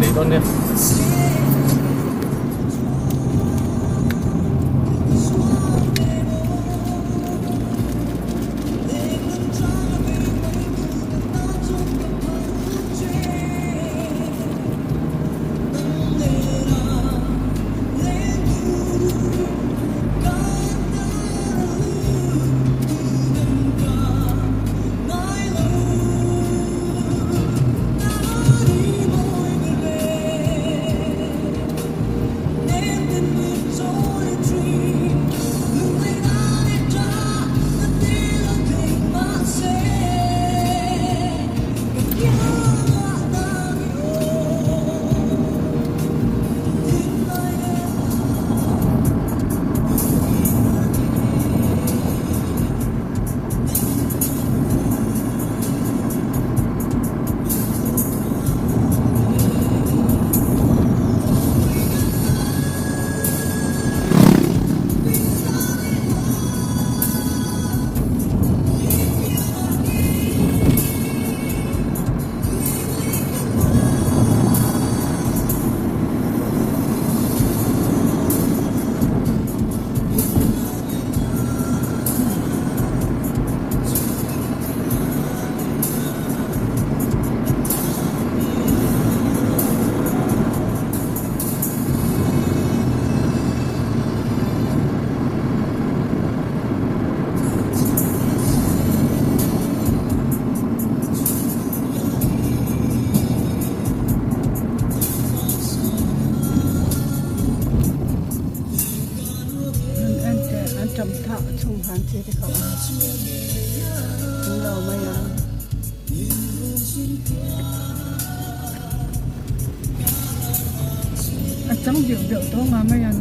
nei dawn nia. A chang deuh deuh tawh nga mai ang.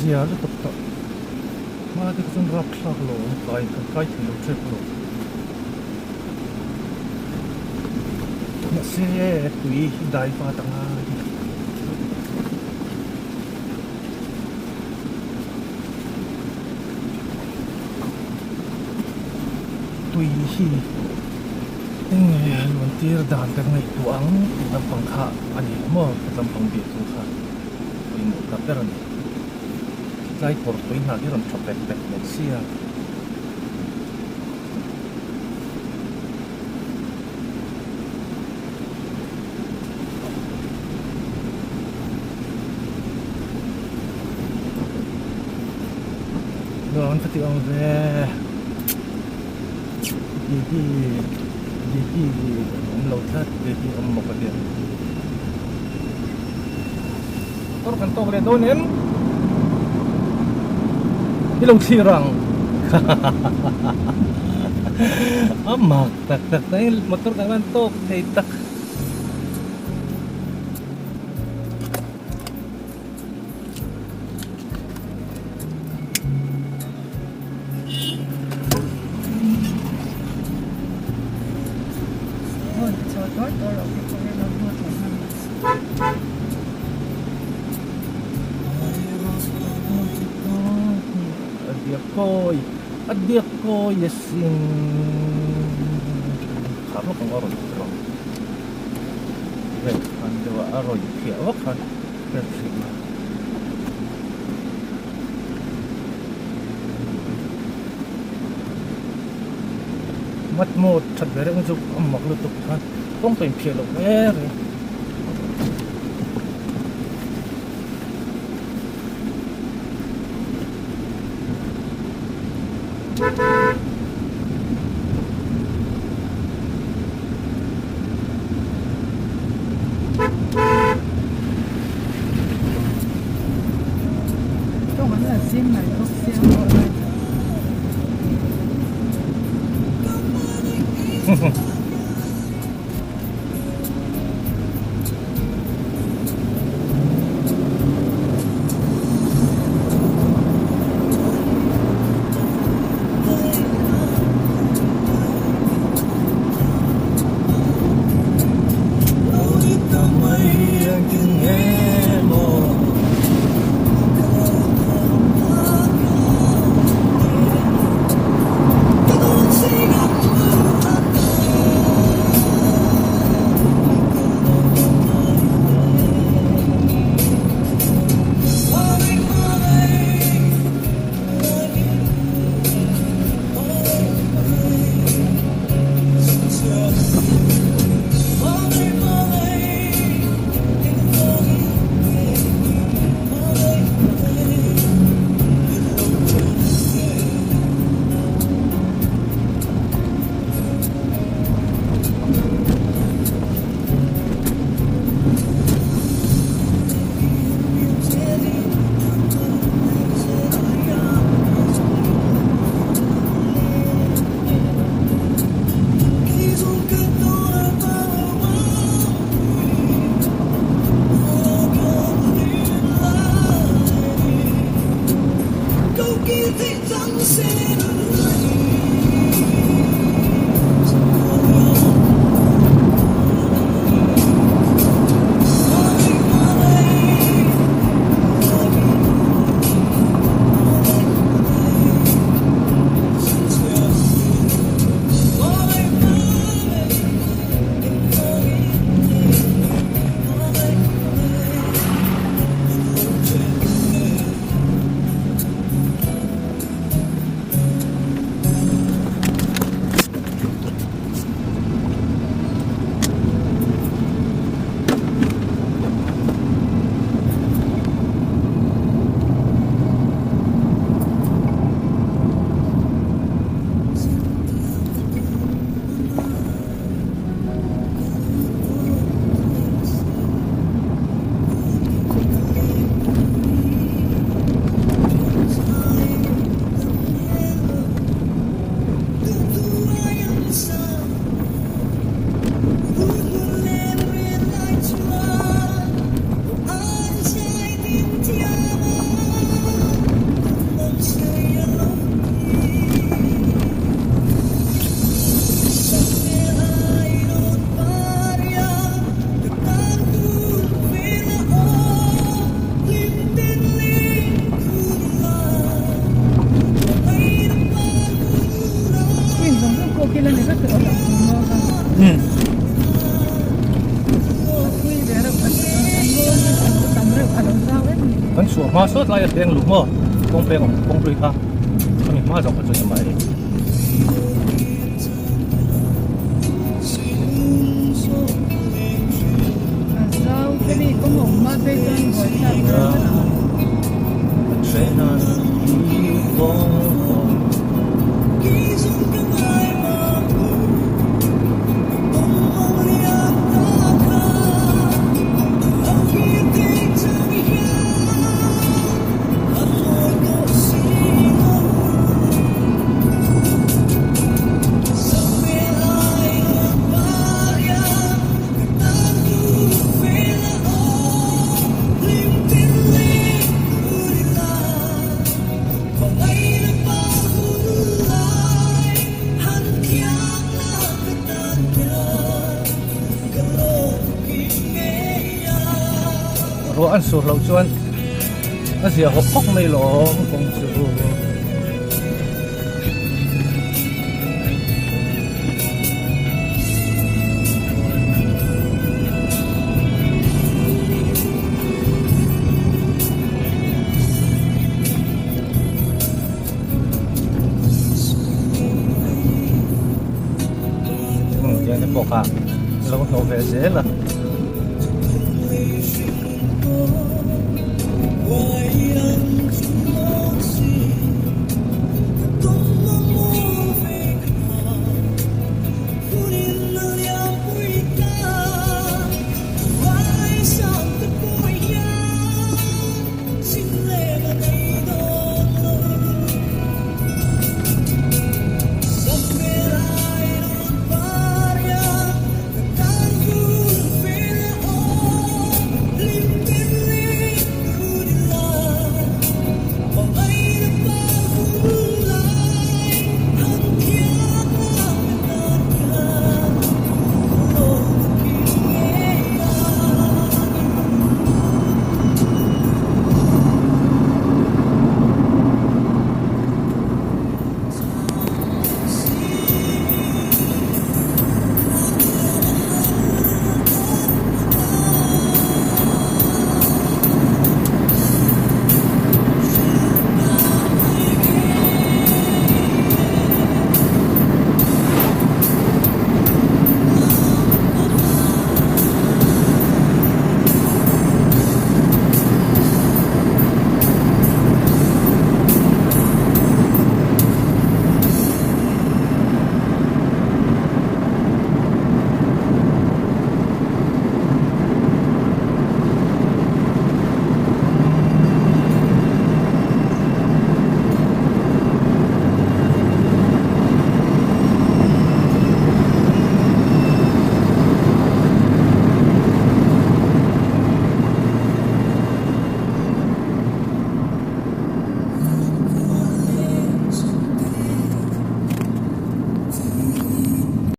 Zia lutuk tawh hma te kha chuan rapthlak lo awm kai kan kai thei lo tep lo mahse tui hi dai vat a ngai. Tui hi eng nge luan tir dan kan ngaihtuah ang tih lampang kha a ni lo maw lampang biah tur kha pawimawh ta ber a ni. Tlai kawr tui hna hi rawn tha pek pek mai sia. Nuam ka ti ang ve. Didi Didi awm lo tlat Didi awm bawk a tia. Motor kan tawk leh dawn em? I lo thlir ang. A mak tak tak tak motor kan van tawk thei tak. A diak kawi asin khar lawk ang a rawn rawng vel khan deuh a a rawn phiah vak khan rem hrih a. Matmaw that ve reuh chu a mak lutuk khan kawng pawh inphiah loh hle reng. Kan chhuah hma sawt lai a peng luh maw kawng peng awm kawng hlui kha khami hma zawk kha chu ni mai. Ruah an sur loh chuan a zia hawk hawk mai lawm kawng chu. Tiang te pawh kha lo hnawh ve zel a.